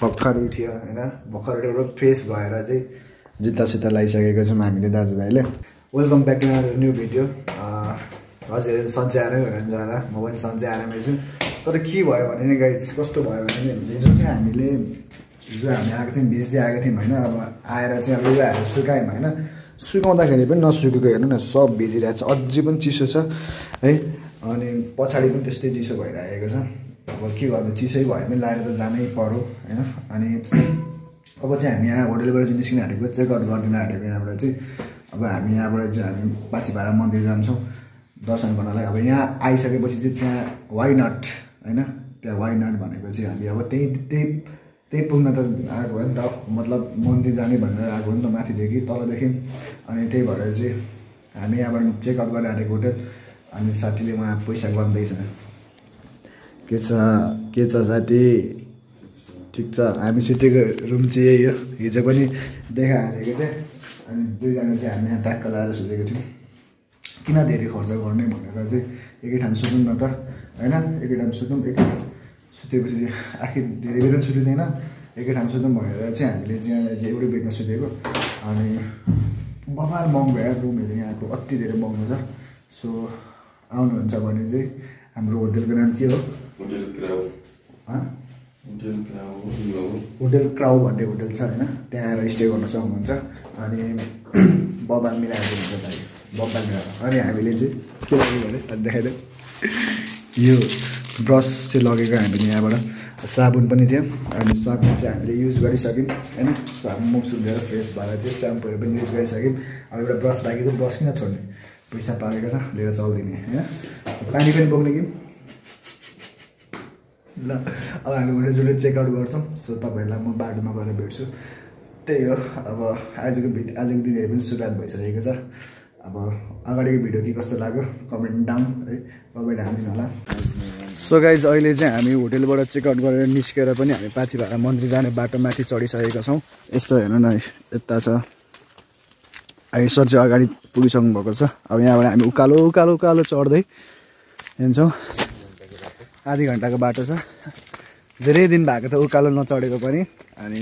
भर्खर उठ्यो हैन भर्खर उठेर फ्रेस भएर चाहिँ जुत्ता सुत्ता लगाइसकेको छौँ हामीले दाजुभाइले welcome back to our new video हजुर सन्चै आएर हेर्नुहुन्छ होला म पनि सन्चै आरामै छु तर के भयो भने नि गाइस कस्तो भयो भने हिजो चाहिँ हामीले हामी आएको थियौँ भिज्दै आएको थियौँ होइन अब आएर चाहिँ अब लुगाहरू सुकायौँ होइन सुकाउँदाखेरि पनि नसुकेको हेर्नु न सब भिजिरहेको छ अझै पनि चिसो छ है अनि पछाडि पनि त्यस्तै चिसो भइरहेको छ अब के गर्नु चिसै भए पनि लाएर त जानै पर्यो होइन अनि अब चाहिँ हामी यहाँ होटलबाट चाहिँ निस्किन आँटेको चेकआउट गरिदिन आँटेको यहाँबाट चाहिँ अब हामी यहाँबाट चाहिँ हामी पाथिभारा मन्दिर जान्छौँ दर्शन गर्नलाई अब यहाँ आइसकेपछि चाहिँ त्यहाँ वाइ नट होइन त्यहाँ वाइ नट भनेको चाहिँ हामी अब त्यही पुग्न त आएको हो नि त मतलब मन्दिर जाने भनेर आएको हो नि त माथिदेखि तलदेखि अनि त्यही भएर चाहिँ हामी यहाँबाट चेकआउट गरेर आँटेको होटल अनि साथीले उहाँ पैसा गर्दैछ के छ साथी ठिक छ हामी सुतेको रुम चाहिँ यही हो हिजो पनि देखाइहालेको थिएँ अनि दुईजना चाहिँ हामी यहाँ ट्याक्क लगाएर सुतेको थियौँ किन धेरै खर्च गर्ने भनेर चाहिँ एकै ठाउँ सुतौँ न त होइन एकै ठाउँ सुतौँ एकै सुतेपछि आखिर धेरै बेर पनि सुतिँदैन एकै ठाउँ सुतौँ भनेर चाहिँ हामीले चाहिँ चाहिँ एउटै बेडमा सुतेको अनि बबाल महँगो भयो रुमहरू यहाँको अति धेरै महँगो छ सो आउनुहुन्छ भने चाहिँ हाम्रो होटलको नाम के हो होटल क्राउ भन्ने होटल छ होइन त्यहाँ आएर स्टे गर्न सक्नुहुन्छ अनि बबाल मिलाएर हुन्छ भाइ बबाल मिलाएर अनि हामीले चाहिँ के लाग्यो भने देखाइदिउँ यो ब्रस चाहिँ लगेको हामीले यहाँबाट साबुन पनि थियो अनि साबुन चाहिँ हामीले युज गरिसक्यौँ होइन साबुन मुख सुकेर फ्रेस भएर चाहिँ स्याम्पूहरू पनि युज गरिसक्यौँ अब एउटा ब्रस बाँकी त ब्रस किन छोड्ने पैसा पारेको छ लिएर चल्दिने होइन पानी पनि बोक्ने कि ल अब हामी होटल चेकआउट गर्छौँ सो तपाईँहरूलाई म बाटोमा गएर भेट्छु त्यही हो अब आजको दिनहरू पनि सुरुवात भइसकेको छ अब अगाडिको भिडियो के कस्तो लाग्यो कमेन्ट डाउन है कमेन्ट हालिदिनु होला सो गाइज अहिले चाहिँ हामी होटलबाट चेकआउट गरेर निस्केर पनि हामी पाथिभारा मन्दिर जाने बाटोमाथि चढिसकेका छौँ यस्तो हेर्नु न यता छ अहिले सर चाहिँ अगाडि पुगिसक्नु भएको छ अब यहाँबाट हामी उकालो उकालो उकालो चढ्दै हिँड्छौँ आधी घन्टाको बाटो छ धेरै दिन भएको त उकालो नचढेको पनि अनि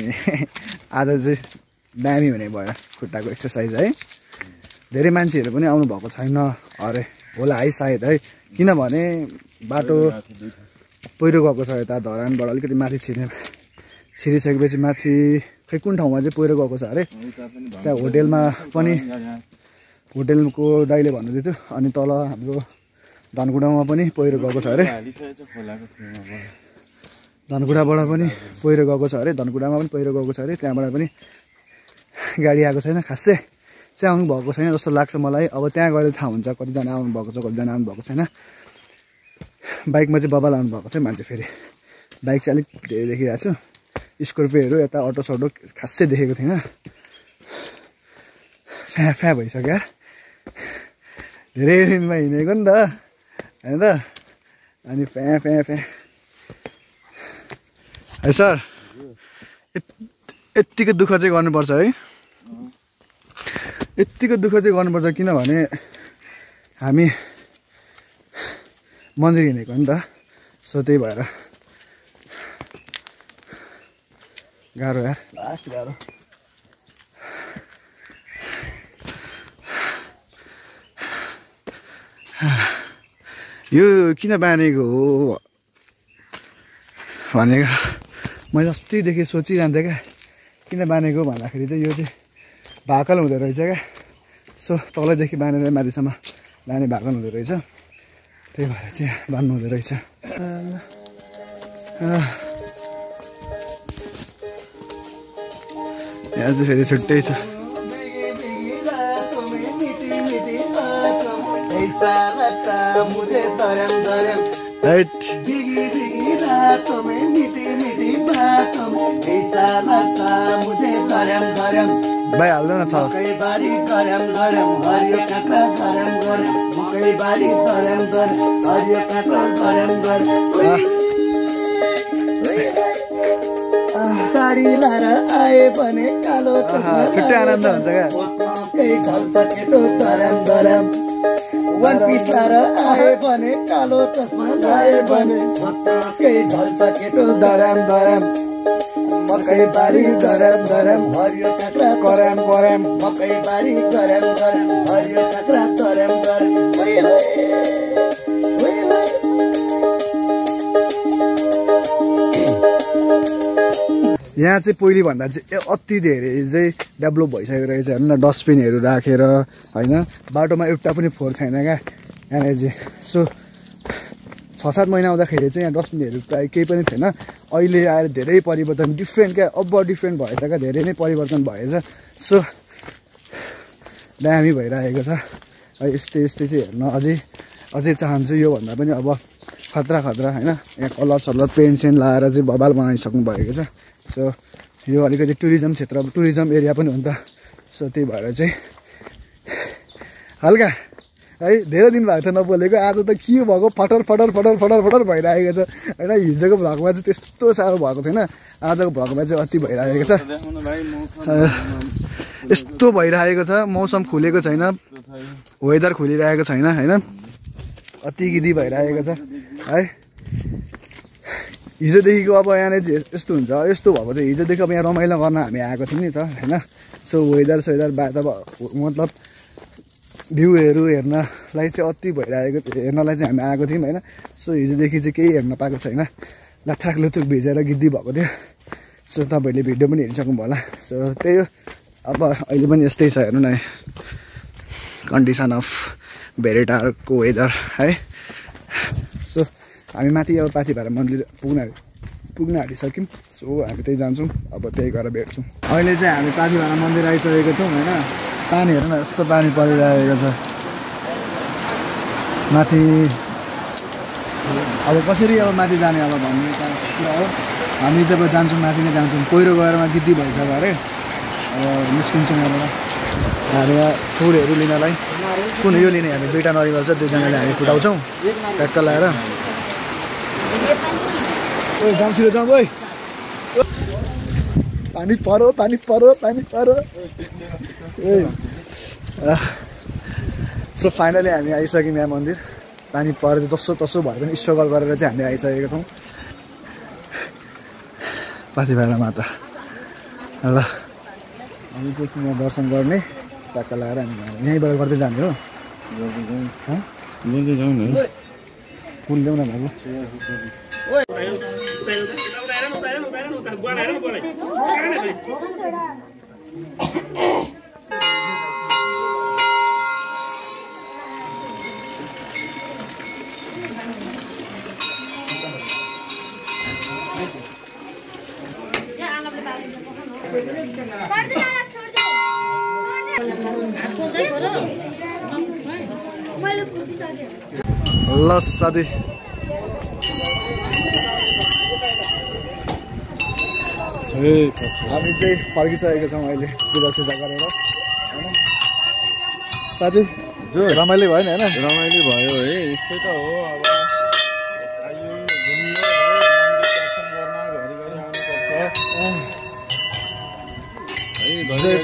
आज चाहिँ दामी हुने भयो खुट्टाको एक्सर्साइज है धेरै मान्छेहरू पनि आउनु भएको छैन अरे होला है सायद है किनभने बाटो पहिरो गएको छ यता धरानबाट अलिकति माथि छिरिसकेपछि माथि खै कुन ठाउँमा चाहिँ पहिरो गएको छ अरे त्यहाँ होटेलमा पनि होटेलको दाइले भन्नुहुँदै थियो अनि तल हाम्रो धनकुटामा पनि पहिरो गएको छ अरे धनकुटाबाट पनि पहिरो गएको छ अरे धनकुटामा पनि पहिरो गएको छ अरे त्यहाँबाट पनि गाडी आएको छैन खासै चाहिँ आउनु भएको छैन जस्तो लाग्छ मलाई अब त्यहाँ गएर थाहा हुन्छ कतिजना आउनु भएको छ कतिजना आउनु भएको छैन बाइकमा चाहिँ बबाल आउनु भएको छ मान्छे फेरि बाइक चाहिँ अलिक धेरै देखिरहेको छु स्कर्पियोहरू यता अटो सटो खासै देखेको थिएन फ्या भइसक्यो धेरै दिनमा हिँडेको नि त होइन त अनि फ्या है सर यत्तिको दुःख चाहिँ गर्नुपर्छ है यत्तिको दुःख चाहिँ गर्नुपर्छ किनभने हामी मन्दिर हिँडेको नि त सो त्यही भएर गाह्रो यार लास्ट गाह्रो यो किन बानेको हो भनेको मैले अस्तिदेखि सोचिरहन्थेँ क्या किन बानेको भन्दाखेरि चाहिँ यो चाहिँ भाकल हुँदो रहेछ क्या सो तलैदेखि बानेर माथिसम्म लाने भाकल हुँदो रहेछ त्यही भएर चाहिँ बान्नु हुँदो रहेछ यहाँ चाहिँ फेरि छुट्टै छ भाइ हाल्नु न छ साडी लाएर आए भने कालो छुट्टै आनन्द हुन्छ क्या वन पिस लाएर आए भने कालो चस्मा लाए भने केही ढल्छ केटो धराम धराम मकै बारी गरम गरम हरियो काँक्रा कराम कराम मकै बारी गरम गरम हरियो काँक्रा कराम कराम यहाँ चाहिँ पहिले भन्दा चाहिँ अति धेरै चाहिँ डेभलप भइसकेको रहेछ हेर्नु न डस्टबिनहरू राखेर होइन बाटोमा एउटा पनि फोहोर छैन क्या यहाँनिर चाहिँ सो 6-7 महिना आउँदाखेरि चाहिँ यहाँ डस्टबिनहरू प्रायः केही पनि थिएन अहिले आएर धेरै परिवर्तन डिफ्रेन्ट क्या अब डिफ्रेन्ट भएछ क्या धेरै नै परिवर्तन भएछ सो दामी भइरहेको छ यस्तै यस्तै चाहिँ हेर्न अझै चाहन्छु योभन्दा पनि अब खतरा होइन यहाँ कलर सलर पेन्ट सेन्ट लगाएर चाहिँ बबाल बनाइसक्नु भएको छ सो यो अलिकति टुरिज्म क्षेत्र टुरिज्म एरिया पनि हो नि त सो त्यही भएर चाहिँ हल्का है धेरै दिन भएको छ नबोलेको आज त के भएको फटर भइरहेको छ होइन हिजोको भ्लगमा चाहिँ त्यस्तो साह्रो भएको थिएन आजको भ्लगमा चाहिँ अति भइरहेको छ यस्तो भइरहेको छ मौसम खुलेको छैन वेदर खुलिरहेको छैन होइन अति गिदी भइरहेको छ है हिजोदेखिको अब यहाँनिर चाहिँ यस्तो हुन्छ यस्तो भएको थियो हिजोदेखि अब यहाँ रमाइलो गर्न हामी आएको थियौँ नि त होइन सो वेदर मतलब भ्यूहरू हेर्नलाई चाहिँ अति भइरहेको हेर्नलाई चाहिँ हामी आएको थियौँ होइन सो हिजोदेखि चाहिँ केही हेर्न पाएको छैन लाथाक लुथुक भिजेर गिद्दी भएको थियो सो तपाईँहरूले भिडियो पनि हेरिसक्नुभयो होला सो त्यही हो अब अहिले पनि यस्तै छ हेर्नु न कन्डिसन अफ भेरेटारको वेदर है सो हामी माथि अब पाथिभारा मन्दिर पुग्न आँटिसक्यौँ सो हामी त्यही जान्छौँ अब त्यही गएर भेट्छौँ अहिले चाहिँ हामी पाथिभारा मन्दिर आइसकेको छौँ होइन पानी हेर्नु न यस्तो पानी परिरहेको छ माथि अब कसरी अब माथि जाने अब भन्ने कुरा हो हामी जब जान्छौँ माथि नै जान्छौँ पहिरो गएरमा गिद्दी भइसक्यो अरे अब निस्किन्छौँ यहाँबाट हामीले फुलहरू लिनलाई कुन यो लिने हामी दुईवटा नरिवल छ दुईजनाले हामी फुटाउँछौँ ट्याक्क लगाएर ओ जाउँछु जाउँ ओइ पानी परो सो फाइनली हामी आइसक्यौँ यहाँ मन्दिर पानी परेर जसो तसो भए पनि स्ट्रगल गरेर चाहिँ हामी आइसकेका छौँ पाथिभारा माता ल हामी चाहिँ यहाँ दर्शन गर्ने टक्क लगाएर हामी यहीँबाट गर्दै जाने हो फुल ल्याउन भएको ल साथी हामी चाहिँ फर्किसकेका छौँ अहिले पूजासुजा गरेर होइन साथी जो रमाइलो भयो नि होइन रमाइलो भयो है यस्तै त हो अब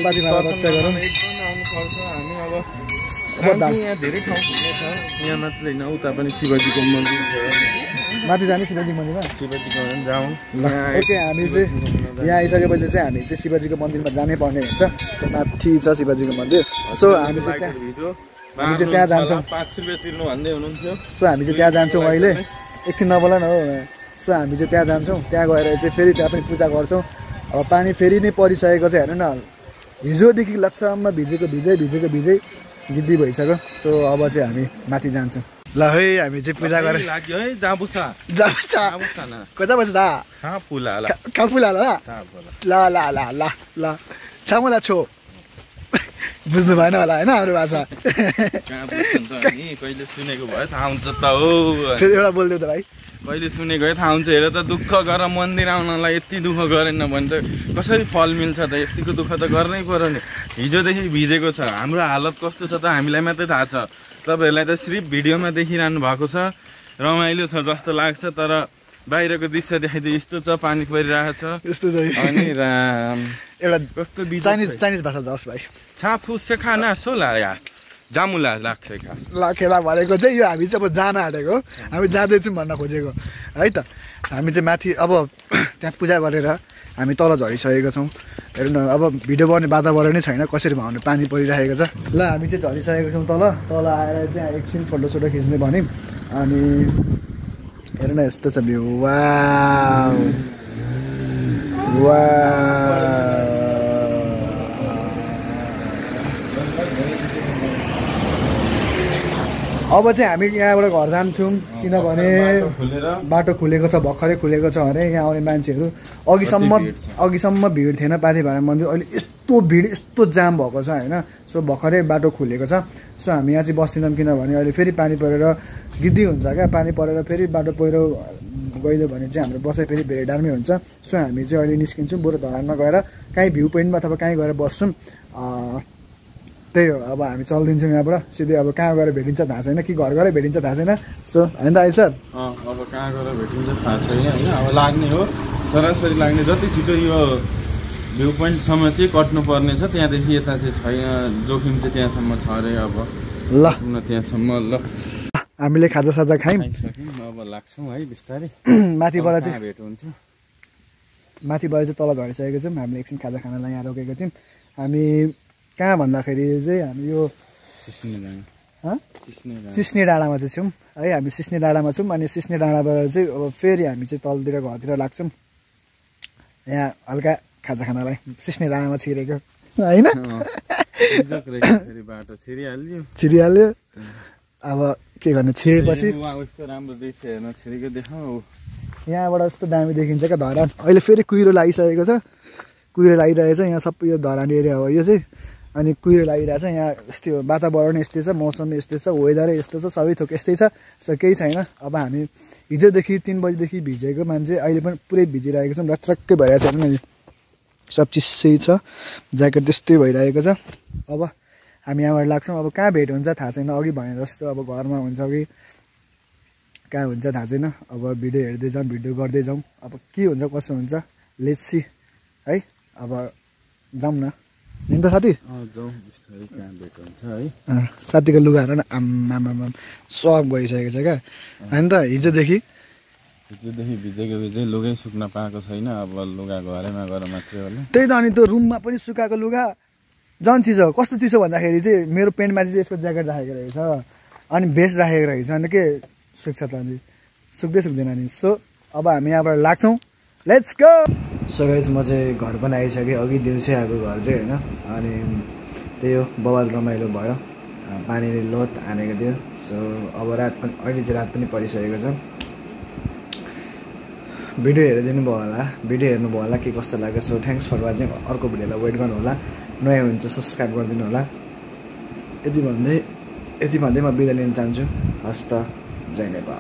पाथिभारा रक्षा गरौँ एकदम आउनुपर्छ हामी अब यहाँ धेरै ठाउँ घुम्ने छ यहाँ मात्रै होइन उता पनि शिवजीको मन्दिर छ माथि जाने शिवजी मन्दिरमा शिवजीको जाउँ ओके हामी चाहिँ यहाँ आइसकेपछि चाहिँ हामी चाहिँ शिवजीको मन्दिरमा जानै पर्ने हुन्छ सो माथि छ शिवजीको मन्दिर सो हामी चाहिँ त्यहाँ जान्छौँ 5 रुपियाँ तिर्नु भन्दै हुनुहुन्थ्यो सो हामी चाहिँ त्यहाँ जान्छौँ अहिले एकछिन नबोला न हो सो हामी चाहिँ त्यहाँ जान्छौँ त्यहाँ गएर चाहिँ फेरि त्यहाँ पनि पूजा गर्छौँ अब पानी फेरि नै परिसकेको चाहिँ हेर्नु न हिजोदेखि लक्षमा भिजेको भिजै गिद्दी भइसक्यो सो अब चाहिँ हामी माथि जान्छौँ ल है हामी चाहिँ पूजा गरेर लाग्यो है जाबुसा कता बस्छ दा कहाँ फुला ल छामुला छो बुझ्नु भएन होला होइन हाम्रो भाषा कहिले सुनेको भयो थाहा हुन्छ त हो फेरि एउटा बोलिदियो त भाइ कहिले सुनेको है थाहा हुन्छ हेर त दुःख गर मन्दिर आउनलाई यति दुःख गरेन भने त कसरी फल मिल्छ त यतिको दुःख त गर्नै पर्यो नि हिजोदेखि भिजेको छ हाम्रो हालत कस्तो छ त हामीलाई मात्रै थाहा छ तपाईँहरूलाई त सिर्फ भिडियोमा देखिरहनु भएको छ रमाइलो छ जस्तो लाग्छ तर बाहिरको दृश्य देखाइदियो यस्तो छ पानी परिरहेको छ यस्तो छ अनि एउटा कस्तो चाइनिज भाषा जस भाइ छाफुस खाना सोला यार जामुला लाग्छ खा लखेला भनेको चाहिँ यो हामी चाहिँ अब जान आँटेको हामी जाँदैछौँ भन्न खोजेको है त हामी चाहिँ माथि अब त्यहाँ पूजा गरेर हामी तल झरिसकेको छौँ हेर्नु न अब भिडियो बनाउने वातावरणै छैन कसरी भाउने पानी परिरहेको छ ल हामी चाहिँ झरिसकेको छौँ तल आएर चाहिँ एकछिन फोटोसोटो खिच्ने भन्यौँ अनि हेर्नु न यस्तो छ भ्यू वाउ अब चाहिँ हामी यहाँबाट घर जान्छौँ किनभने बाटो खुलेको छ भर्खरै खुलेको छ अरे यहाँ आउने मान्छेहरू अघिसम्म भिड थिएन पाथी भाँडा मन्दिर अहिले यस्तो भिड यस्तो जाम भएको छ होइन सो भर्खरै बाटो खुलेको छ सो हामी यहाँ चाहिँ बस्दैनौँ किनभने अहिले फेरि पानी परेर गिद्दी हुन्छ क्या पानी परेर फेरि बाटो पहिरो गइदियो भने चाहिँ हाम्रो बसाइ फेरि भेडारमै हुन्छ सो हामी चाहिँ अहिले निस्किन्छौँ बरु धरानमा गएर काहीँ भ्यू पोइन्टमा अथवा कहीँ गएर बस्छौँ त्यही हो अब हामी चल्दिन्छौँ यहाँबाट सिधै अब कहाँ गएर भेटिन्छ थाहा छैन कि घर गएर भेटिन्छ थाहा छैन सो होइन त आइसर अब कहाँ गएर भेटिन्छ थाहा छैन होइन अब लाग्ने हो सरासरी लाग्ने जति छिटो यो भ्यू पोइन्टसम्म चाहिँ कट्नुपर्ने छ त्यहाँदेखि यता चाहिँ छैन जोखिम चाहिँ त्यहाँसम्म छ अरे अब ल त्यहाँसम्म ल हामीले खाजासाजा खायौँ अब लाग्छौँ है बिस्तारै माथिबाट चाहिँ भेट हुन्थ्यो माथिबाट चाहिँ तल झरिसकेको छौँ हामीले एकछिन खाजा खानालाई यहाँ रोकेको थियौँ हामी कहाँ भन्दाखेरि चाहिँ हामी यो सिस्ने डाँडामा चाहिँ छौँ है हामी सिस्ने डाँडामा छौँ अनि सिस्ने डाँडाबाट चाहिँ अब फेरि हामी चाहिँ तलतिर घरतिर लाग्छौँ यहाँ हल्का खाजा खानालाई सिस्ने डाँडामा छिरेको होइन बाटो छिरिहाल्यो अब के गर्नु छिरेपछि राम्रो दृश्य हेर्न छिरेको देखाऊ यहाँबाट यस्तो दामी देखिन्छ क्या धरान अहिले फेरि कुहिरो लागिसकेको छ कुहिरो लागिरहेको छ यहाँ सबै यो धरान एरिया हो यो चाहिँ अनि कुहिरो लागिरहेको छ यहाँ यस्तै हो वातावरण यस्तै छ मौसम यस्तै छ वेदरै यस्तो छ सबै थोक यस्तै छ सो केही छैन अब हामी हिजोदेखि 3 बजीदेखि भिजेको मान्छे अहिले पनि पुरै भिजिरहेको छौँ रत्रक्कै भइरहेको छ हेर्नु सब चिसै छ ज्याकेट त्यस्तै भइरहेको छ अब हामी यहाँबाट लाग्छौँ अब कहाँ भेट हुन्छ थाहा छैन अघि भने जस्तो अब घरमा हुन्छ कि कहाँ हुन्छ थाहा छैन अब भिडियो हेर्दै जाउँ भिडियो गर्दै जाउँ अब के हुन्छ कसो हुन्छ लेट्स सी है अब जाउँ न होइन त साथी साथीको लुगाहरू न आम्मामा सक भइसकेको छ क्या होइन त हिजोदेखि भिजेको लुगै सुक्न पाएको छैन अब लुगा घरैमा गएर मात्रै होला त्यही त अनि त्यो रुममा पनि सुकाएको लुगा झन् चिसो कस्तो चिसो भन्दाखेरि चाहिँ मेरो पेन्टमाथि चाहिँ यसको ज्याकेट राखेको रहेछ अनि भेस्ट राखेको रहेछ अनि के सुक्छ त अनि सुक्दैन नि सो अब हामी यहाँबाट लाग्छौँ लेट्स गो सो गाइस म चाहिँ घर पनि आइसकेँ अघि दिउँसै आएको घर चाहिँ होइन अनि त्यही हो बवाल रमाइलो भयो पानीले लोत हानेको थियो सो अब रात पनि अहिले चाहिँ रात पनि परिसकेको छ भिडियो हेरिदिनु भयो होला के कस्तो लाग्यो सो थ्याङ्क्स फर वाचिङ अर्को भिडियोलाई वेट गर्नु होला नयाँ हुन्छ सब्सक्राइब गरिदिनु होला यति भन्दै म बिदा लिन चाहन्छु हस्त जय नेपाल।